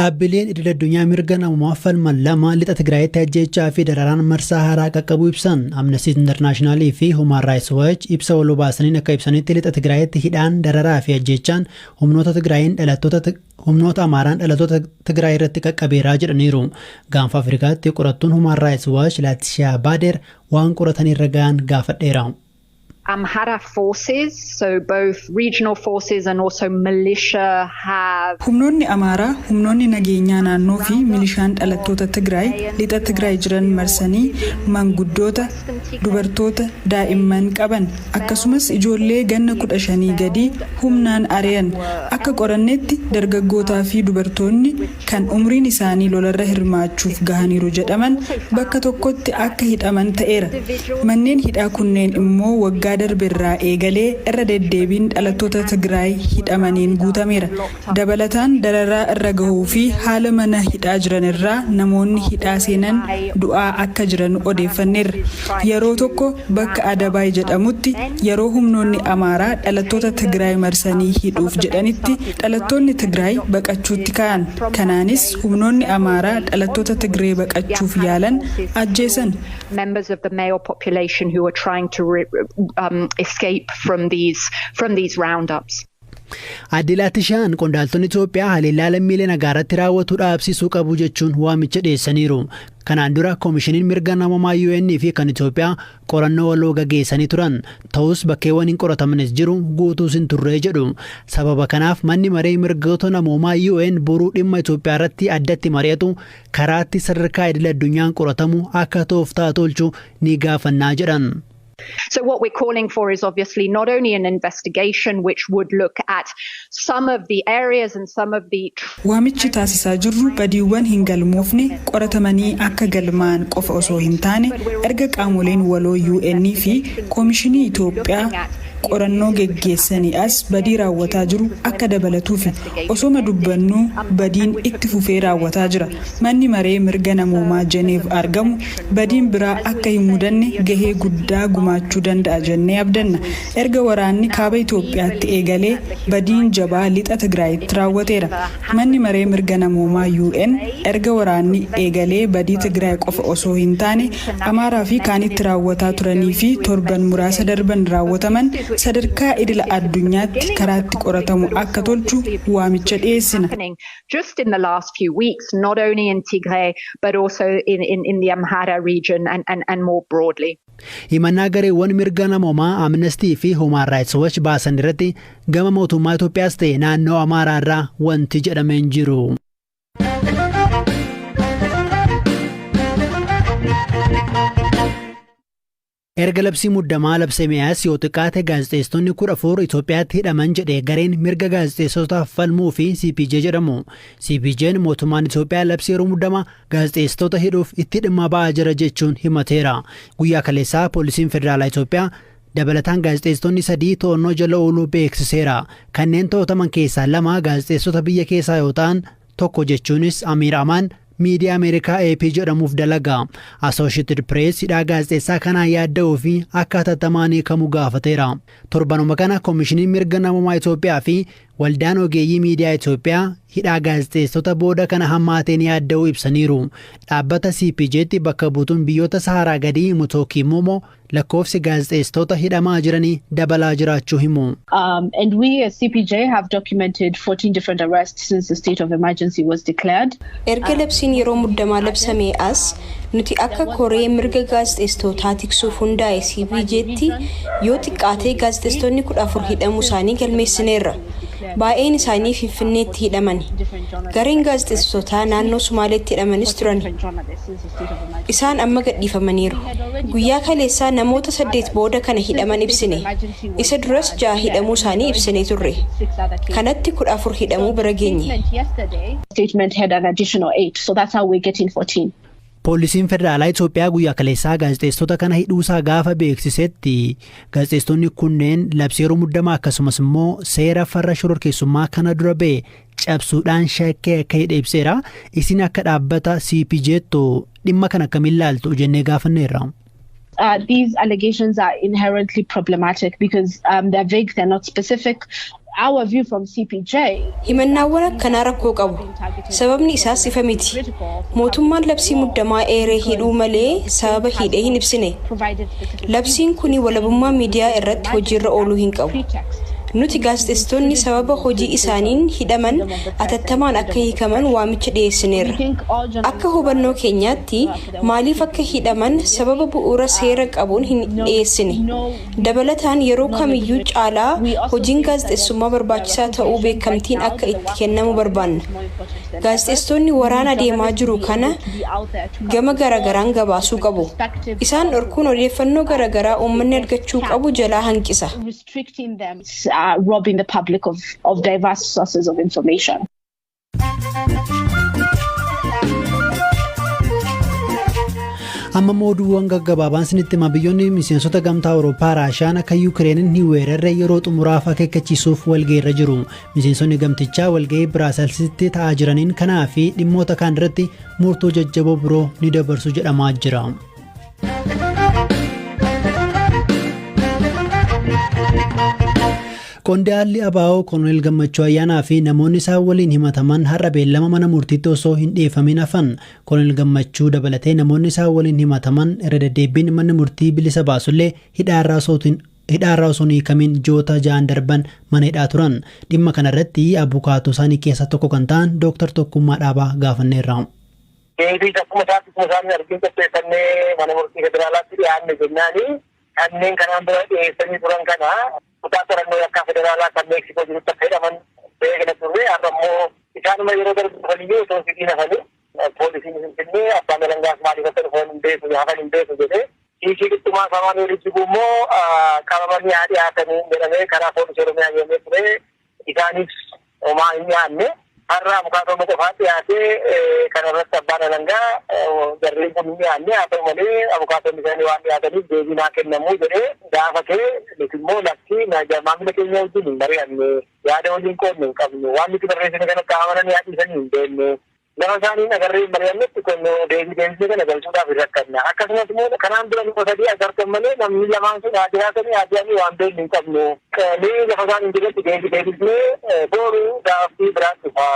Dhaabbileen idil addunyaa mirga namummaa falman lama lixa Tigraayitti ajjeechaa fi dararaan marsaa haaraa qaqqabuu ibsan. Amnesty International fi Human Rights Watch ibsa waloo baasaniin akka ibsanitti, lixa Tigraayitti hidhaan, dararaa fi ajjeechaan humnoota Tigraayin dhalattoota humnoota Amaaraan dhalattoota Tigraay irratti qaqqabeeraa jedhaniiru. Gaanfa Afrikaatti qorattuun Human Rights Watch Laatishaa Baader waan qoratan irra ga'an gaafadheera. Amhara forces, so both regional forces and also militia, have Humnoonni Amaaraa, humnoonni nageenyaa naannoo fi milishaan dhalattoota Tigraay lixa Tigraay jiran marsanii manguddoota, dubartoota, daa'imman qaban, akkasumas ijoollee ganna 15 gadii humnaan ari'an. Akka qorannetti, dargaggootaa fi dubartoonni kan umriin isaanii lolarra hirmaachuuf gahaniiru jedhaman bakka tokkotti akka hidhaman ta'eera. Manneen hidhaa kunneen immoo waggaa darbeerraa eegalee irra deddeebiin dhalattoota Tigraay hidhamaniin guutameera. Dabalataan, dararaa irra gahuu fi haala mana hidhaa jiran irraa namoonni hidhaa seenan du'aa akka jiran odeeffanneerra. Yeroo tokko bakka Adabaay jedhamutti, yeroo humnoonni Amaaraa dhalattoota Tigraay marsanii hidhuuf jedhanitti, dhalattoonni Tigraay baqachuutti ka'an. Kanaanis humnoonni Amaaraa dhalattoota Tigree baqachuuf yaalan ajjeesan. Members of the male population who are trying to escape from these roundups. Aadde Laatishaan qondaaltonni Itoophiyaa haleellaa lammiilee nagaa irratti raawwatu dhaabsisuu qabu jechuun waamicha dhiyeessaniiru. Kanaan dura Koomishiniin Mirga Namummaa UN fi kan Itoophiyaa qorannoo waloo gaggeessanii turan. Ta'us bakkeewwan hin qoratamanis jiru, guutuus hin turre jedhu. Sababa kanaaf manni maree mirgoota namoomaa UN boruu dhimma Itoophiyaa irratti addatti mari'atu karaatti sadarkaa idil addunyaan qoratamu akka tooftaa tolchu ni gaafannaa jedhan. So what we're calling for is obviously not only an investigation which would look at some of the areas and some of the Waamichi taasisaa jirru badiiwwan hin galmoofne qoratamanii akka galmaan qofa osoo hin taane, erga qaamoleen waloo UN fi Koomishinii Itoophiyaa qorannoo geggeessanii as badii raawwataa jiru akka dabalatuufi. Osoma dubbannuu badiin itti fufee raawwataa jira. Manni maree mirga namoomaa Jeneef argamu badiin biraa akka hin mudanne gahee guddaa gumaachuu danda'a jennee abdanna. Erga waraanni kaaba Itoophiyaatti eegalee badiin jabaa lixa Tigraayitti raawwateera. Manni maree mirga namoomaa UN erga waraanni eegalee badii Tigraay qofa osoo hin taane Amaaraa fi kaanitti raawwataa turanii fi torban muraasa darban raawwataman sadarkaa idila addunyaatti karaatti qoratamu akka tolchu waamicha dhiyeessina. Just in the last few weeks, not only in Tigray, but also in the Amhara region and more broadly. Himannaa gareewwan mirga namoomaa Amnestii fi Human Rights Watch baasan irratti gama mootummaa Itoophiyaas ta'e naannoo Amaaraa irraa wanti jedhamee hin jiru. Erga labsii muddamaa labsame as yoo xiqqaate gaazexeessitoonni 14 Itoophiyaatti hidhaman jedhe gareen mirga gaazexeessotaaf falmuu fi CPJ jedhamu. CPJ'n mootummaan Itoophiyaa labsii yeroo muddamaa gaazexeessitoota hidhuuf itti dhimma ba'aa jira jechuun himateera. Guyyaa kaleessaa poolisiin federaalaa Itoophiyaa dabalataan gaazexeessitoonni sadii to'annoo jala ooluu beeksiseera. Kanneen to'ataman keessaa lama gaazexeessota biyya keessaa yoo ta'an, tokko jechuunis Amiir Amaan miidiyaa Ameerikaa AP jedhamuuf dalaga. Associated Press hidhaa gaazexeessaa kanaan yaadda'uu fi akka hatattamaan hiikamu gaafateera. Torbanuma kana Koomishiniin Mirga Namummaa Itoophiyaa fi Waldaan Ogeeyyii Miidiyaa Itoophiyaa hidhaa gaazexeessota booda kana hammaateen yaadda'uu ibsaniiru. Dhaabbata CPJtti bakka buutuun biyyoota Saharaa gadii Mutooki Mumo lakkoofsi gaazexeessitoota hidhamaa jiranii dabalaa jiraachuu himu. And we as CPJ have documented 14 different arrests since the state of emergency was declared. Erga labsiin yeroo muddamaa labsamee as, nuti akka koree mirga gaazexeessitootaa tiksuuf hundaa'e CPJtti yoo xiqqaatee gaazexeessitoonni 14 hidhamuu isaanii galmeessineerra. Baay'een isaanii Finfinneetti hidhaman. Gareen gaazexeessitootaa naannoo Sumaaleetti hidhamanis turan. Isaan amma gadhiifamaniiru. Guyyaa kaleessaa namoota saddeet booda kana hidhaman ibsine. Isa duras ja'a hidhamuu isaanii ibsinee turre. Kanatti 14 hidhamuu bira geenye. Statement had an additional eight, so that's how we're getting 14. Poolisiin federaalaa Itoophiyaa guyyaa kaleessaa gaazexeessitoota kana hidhuusaa gaafa beeksisetti, gaazexeessitoonni kunneen labsii yeroo muddamaa akkasumas immoo seera farra shororkeessummaa kana dura ba'e cabsuudhaan shakkee akka hidhe ibseera. Isin akka dhaabbata CPJttu dhimma kana akkamiin ilaaltu jennee gaafanneerra. These allegations are inherently problematic because they're vague, they're not specific. Our view from CPJ. Himannaawwan akkanaa rakkoo qabu. Sababni isaas ifa miti. Mootummaan labsii muddamaa eeree hidhuu malee sababa hidhee hin ibsine. Labsiin kun walabummaa miidiyaa irratti hojiirra ooluu hin qabu. Nuti gaazexeessitoonni sababa hojii isaaniin hidhaman atattamaan akka hiikaman waamicha dhiyeessineerra. Akka hubannoo keenyaatti, maaliif akka hidhaman sababa bu'uura seera qabuun hin dhiyeessine. Dabalataan, yeroo kamiyyuu caalaa hojiin gaazexeessummaa barbaachisaa ta'uu beekamtiin akka itti kennamu barbaanna. Gaazexeessitoonni waraana deemaa jiru kana gama garagaraan gabaasuu qabu. Isaan dhorkuun odeeffannoo garagaraa uummanni argachuu qabu jalaa hanqisa. Restricting them, robbing the public of diverse sources of information. Amma immoo oduuwwan gaggabaabaan isinitti hima. Biyyoonni miseensota Gamtaa Awurooppaa Raashaan akka Yukireeniin hin weerarre yeroo xumuraaf akeekkachiisuuf walga'iirra jiru. Miseensonni gamtichaa walga'ii Biraaselsitti ta'aa jiraniin kanaa fi dhimmoota kaan irratti murtoo jajjaboo biroo ni dabarsu jedhamaa jira. Qondaalli ABO Koloneel Gammachuu Ayyaanaa fi namoonni isaan waliin himataman har'a beellama mana murtiitti osoo hin dhiyeeffamin hafan. Koloneel Gammachuu dabalatee namoonni isaan waliin himataman irra deddeebiin manni murtii bilisa baasullee hidhaarraa osoo hin hiikamin ji'oota 6n darban mana hidhaa turan. Dhimma kanarratti abukaatoo isaanii keessaa tokko kan ta'an Dooktar Tokkummaa Dhaabaa gaafanneerra. Deebii akkuma isaatti akkuma isaanii argin qopheeffannee mana murtii federaalaatti dhiyaanne jennaani, kanneen kanaan dura dhiyeessanii turan kana kutaa qorannoo yakkaa federaalaa kan Meeksikoo jirutti akka hidhaman beekna turre. Har'a immoo isaanuma yeroo darbu dhufaniyyuu osoo hin hafanii, poolisiin Finfinnee abbaan alangaas maaliif akka dhufan hin beeku, hafan hin beeku jedhee, hiikii qixxumaa Saamu'eel Ijjiguu immoo qabamanii haa dhiyaatanii jedhamee karaa poolisii Oromiyaa deemee ture, isaanis homaa hin dhiyaanne. Har'a abukaatoo qofaa dhiyaatee, kana irratti abbaan alangaa jarreen kun hin dhiyaanne, haa ta'u malee abukaatonni isaanii waan dhiyaataniif deebii naa kennamuu jedhee gaafatee, nuti immoo lakki, maamila keenya wajjin hin mari'anne, yaada waliin qoodne hin qabnu, waan nuti barreessine kanatti amananii haa dhiisanii hin beekne, lafa isaanii agarree hin mari'annetti kun deebii deebisee kana galchuudhaaf hin rakkanna. Akkasumas immoo kanaan dura nama sadii agartan malee namni lamaan sun haa jiraatanii haa ji'anii waan beeknu hin qabnu. Ni lafa isaan hin jirretti deebii deebisnee boru gaaffii biraan dhufa.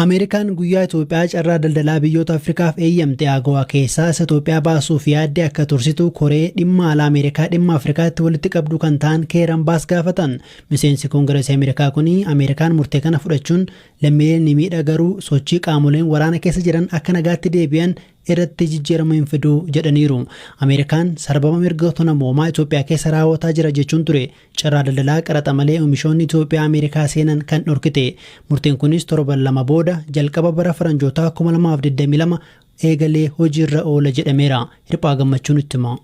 Ameerikaan guyyaa Itoophiyaa carraa daldalaa biyyoota Afrikaaf eeyyamte AGOA keessaa isa Itoophiyaa baasuuf yaadde akka tursitu koree dhimma alaa Ameerikaa dhimma Afrikaatti walitti qabdu kan ta'an Keeran Baas gaafatan. Miseensi Koongireesii Ameerikaa kun Ameerikaan murtee kana fudhachuun lammiileen ni miidha, garuu sochii qaamoleen waraana keessa jiran akka nagaatti deebi'an irratti jijjiirama hin fiduu jedhaniiru. Ameerikaan sarbama mirgoota namoomaa Itoophiyaa keessa raawwataa jira jechuun ture carraa daldalaa qaraxa malee oomishoonni Itoophiyaa Ameerikaa seenan kan dhorkite. Murteen kunis torban 2 booda jalqaba bara faranjootaa 2022 eegalee hojiirra oola jedhameera. Hirphaa Gammachuun itti hima.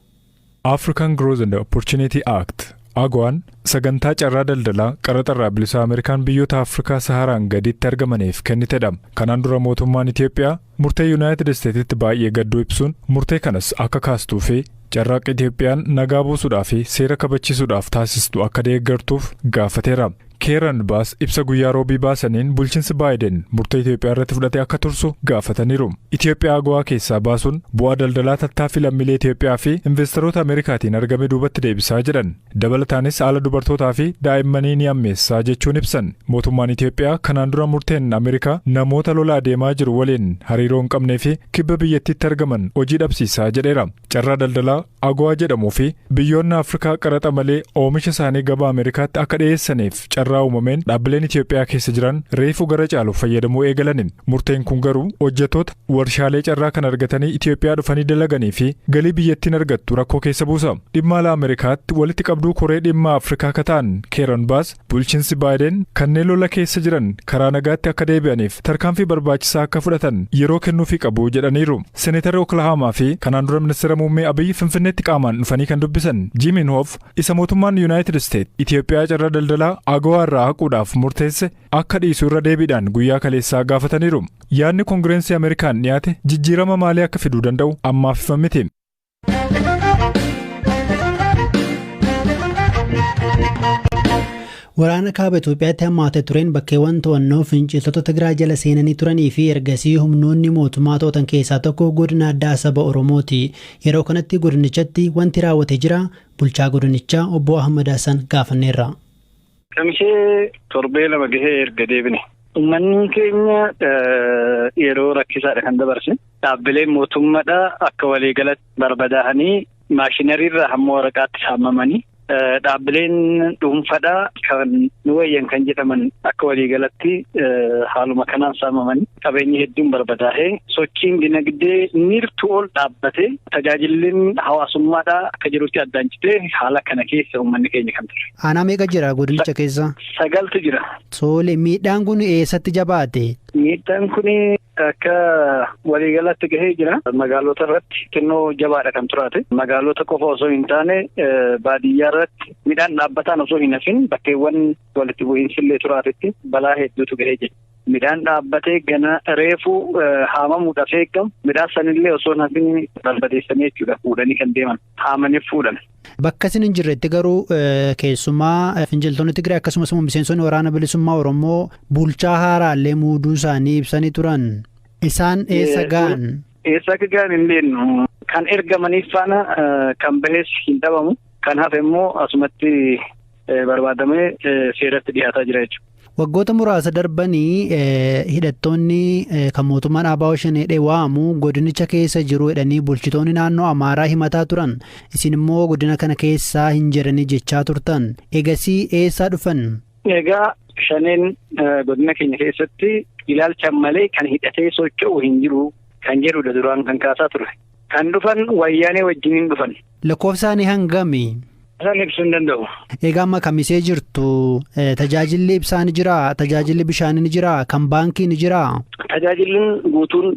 African Growth and Opportunity Act, AGOAn, sagantaa carraa daldalaa qaraxarraa bilisaa Ameerikaan biyyoota Afrikaa Saharaan gaditti argamaniif kennitedha. Kanaan dura mootummaan Itoophiyaa murtee Yuunaayitid Isteetitti baay'ee gadduu ibsuun, murtee kanas akka kaastuu fi carraaqqii Itoophiyaan nagaa buusuudhaa fi seera kabachiisuudhaaf taasistu akka deeggartuuf gaafateera. Keeran Baas ibsa guyyaa roobii baasaniin bulchiinsi Baayiden murtee Itoophiyaa irratti fudhate akka tursu gaafataniiru. Itoophiyaa AGOA keessaa baasuun bu'aa daldalaa tattaaffii lammiilee Itoophiyaa fi investoroota Ameerikaatiin argame duubatti deebisaa jedhan. Dabalataanis haala dubartootaa fi daa'immanii ni ammeessaa jechuun ibsan. Mootummaan Itoophiyaa kanaan dura murteen Ameerikaa namoota lola adeemaa jiru waliin hariiroo hin qabnee fi kibba biyyattiitti argaman hojii dhabsiisaa jedheera. Carraa daldalaa AGOA jedhamuu fi biyyoonni Afrikaa qaraxa malee oomisha isaanii gabaa Ameerikaatti akka dhiyeessaniif carraa uumameen dhaabbileen Itoophiyaa keessa jiran reefu gara caalu fayyadamuu eegalani. Murteen kun garuu hojjettoota warshaalee carraa kan argatanii Itoophiyaa dhufanii dalaganii fi galii biyyattiin argattu rakkoo keessa buusa. Dhimma alaa Ameerikaatti walitti qabduu koree dhimma Afrikaa akka ta'an Keeran Baas, bulchiinsi Baayiden kanneen lola keessa jiran karaa nagaatti akka deebi'aniif tarkaanfii barbaachisaa akka fudhatan yeroo kennuufii qabu jedhaniiru. Seneetarri Oklahaamaa fi kanaan dura ministeera muummee Abiyyi Finfinneetti qaamaan dhufanii kan dubbisan Jim Inhofe isa mootummaan Yuunaayitid Isteet Itoophiyaa carraa daldalaa AGOA irraa haquudhaaf murteesse akka dhiisu irra deebiidhaan guyyaa kaleessaa gaafataniiru. Yaadni Koongireensi Ameerikaan dhiyaate jijjiirama maalii akka fiduu danda'u ammaaf ifa miti. Waraana kaaba Itoophiyaatti hammaatee tureen bakkeewwan to'annoo finciltoota Tigraay jala seenanii turanii fi ergasii humnoonni mootummaa to'atan keessaa tokko godina addaa saba Oromooti. Yeroo kanatti godinichatti wanti raawwate jira. Bulchaa godinichaa obbo Ahmad Hassan gaafanneerra. Kamishee torbee 2 gahee erga deebine. Uummanni keenya yeroo rakkisaadha kan dabarse. Dhaabbileen mootummaadha akka waliigalatti barbadaa'anii maashinariirraa hamma waraqaatti saamamanii dhaabbileen dhuunfaadha kan nu wayyan kan jedhaman akka waliigalatti haaluma kanaan saamamanii qabeenyi hedduun barbadaa'ee sochiin dinagdee niirtu ol dhaabbatee tajaajilli hawaasummaadha akka jirutti addaan citee haala kana keessa uummanni keenya kan ture. Aanaa meeqa jira godinicha keessa? 9tu jira. Tole, miidhaan kun eessatti jabaate? Miidhaan kun akka waliigalatti gahee jira. Magaalota irratti xinnoo jabaadha kan turaate. Magaalota qofa osoo hin taane baadiyyaa irratti midhaan dhaabbataan osoo hin hafin bakkeewwan walitti bu'iinsi illee turaatetti balaa hedduutu gahee jira. Midhaan dhaabbatee gana reefu haamamuudhaaf eegamu midhaan sanillee osoo hin hafin barbadeessanii jechuudha fuudhanii kan deeman haamaniif fuudhan. Bakka isin hin jirretti garuu keessumaa finciltoonni Tigraay akkasumas immoo miseensonni waraana bilisummaa Oromoo bulchaa haaraallee muuduu isaanii ibsanii turan. Isaan eessa ga'an? Eessa akka ga'an hin beeknu. Kan ergamaniif faana kan bahes hin dhabamu. Kan hafe immoo asumatti barbaadamee seeratti dhiyaataa jira jechuudha. Waggoota muraasa darbanii hidhattoonni kan mootummaan ABO Shanee waamu godinicha keessa jiru jedhanii bulchitoonni naannoo Amaaraa himataa turan. Isin immoo godina kana keessaa hin jiranii jechaa turtan. Egasii eessaa dhufan? Egaa Shaneen godina keenya keessatti ilaalcha malee kan hidhatee socho'u hin jiru kan jedhudha duraan kan kaasaa ture. Kan dhufan wayyaanee wajjiniin dhufan. Lakkoofsaanii hangami? Isaan ibsuu hin danda'u. Egaa amma kamisee jirtu tajaajilli ibsaa ni jiraa? Tajaajilli bishaanii ni jiraa? Kan baankii ni jiraa? Tajaajilli guutuun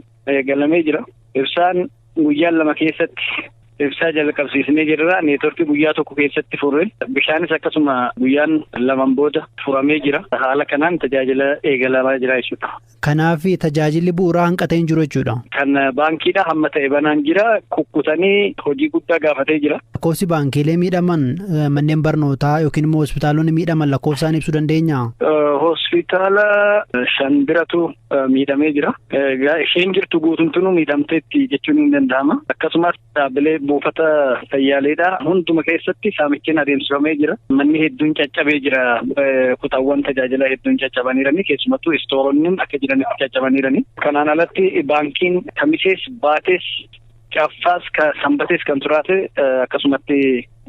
galamee jira. Ibsaan guyyaan 2 keessatti ibsaa jalqabsiisnee jirra. Neetworkii guyyaa 1 keessatti furre. Bishaanis akkasuma guyyaan 2 booda furamee jira. Haala kanaan tajaajila eegalamaa jira jechuudha. Kanaaf tajaajilli bu'uuraa hanqatee hin jiru jechuudha. Kan baankiidha hamma ta'e banaan jira. Kukkutanii hojii guddaa gaafatee jira. Lakkoofsi baankiilee miidhaman manneen barnootaa yookiin immoo hospitaalonni miidhaman lakkoofsaan ibsuu dandeenya? Hospitaala 5 biratu miidhamee jira. Isheen jirtu guutumtuu miidhamteetti jechuun hin danda'ama. Akkasumas dhaabbilee buufata fayyaaleedha. Hunduma keessatti saamichiin adeemsifamee jira. Manni hedduun caccabee jira. Kutaawwan tajaajila hedduun caccabaniirani. Keessumattuu istooronni akka jiranitti caccabaniirani. Kanaan alatti baankiin kamisees baatees caffaas sanbatees kan turaate akkasumatti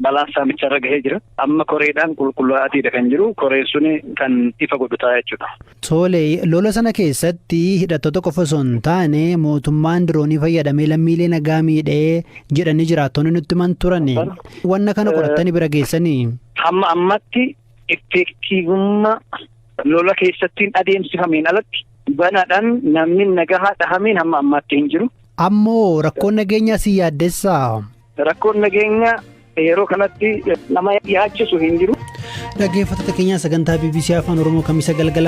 balaan saamicharra gahee jira. Amma koreedhaan qulqullaa'aatiidha kan jiru. Koreen suni kan ifa godhu ta'a jechuudha. Tole, lola sana keessatti hidhattoota qofa osoo hin taane mootummaan diroonii fayyadamee lammiilee nagaa miidhee jedhanii jiraattonni nutti himan turan. Wanna kana qorattanii bira geessanii? Hamma ammatti effektiivummaa lola keessatti adeemsifameen alatti banaadhaan namni nagaa dhahameen hamma ammaatti hin jiru. Ammoo rakkoon nageenyaa si yaaddessaa? Rakkoon nageenyaa yeroo kanatti nama yaachisu hin jiru. Dhaggeeffattoota keenyaa sagantaa BBC Afaan Oromoo kamisa galgalaa.